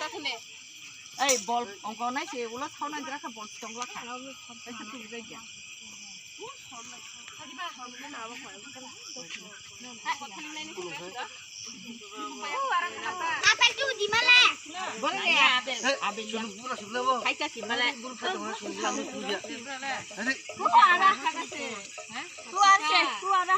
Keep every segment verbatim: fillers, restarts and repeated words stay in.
Ei, bol ongko nai se ulo thau nai dra kha, bol tong la kha. Kaisa tubui bai ya. Apel tu di male. Bol le apel. Apel ya. Kaisa si male. Tu ara kha se. Tu ara se, tu ara.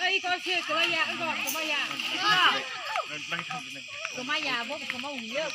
Ei, kau si, kau ya, kau, kau ya. Kau ya, bo, kau ya.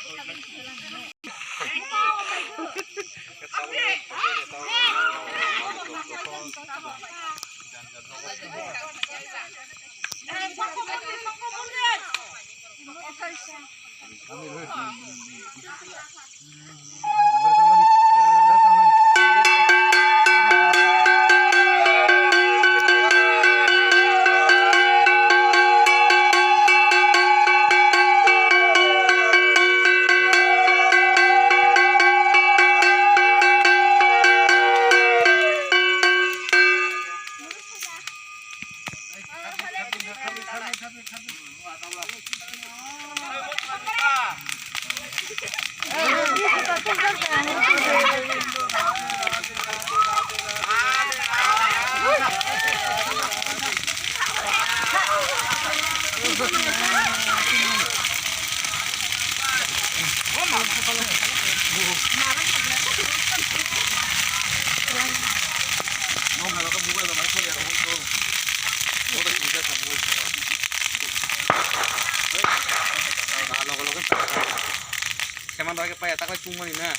Seman rage paya taklai tungmani na.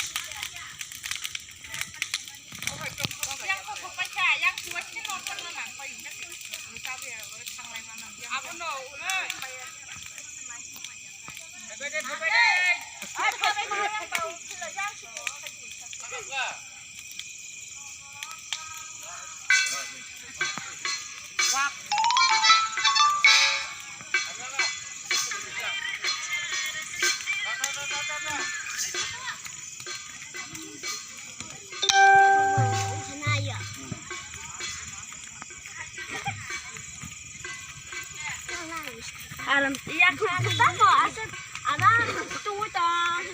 Aram, iya, kata mo, asal, aram, tunggu tong.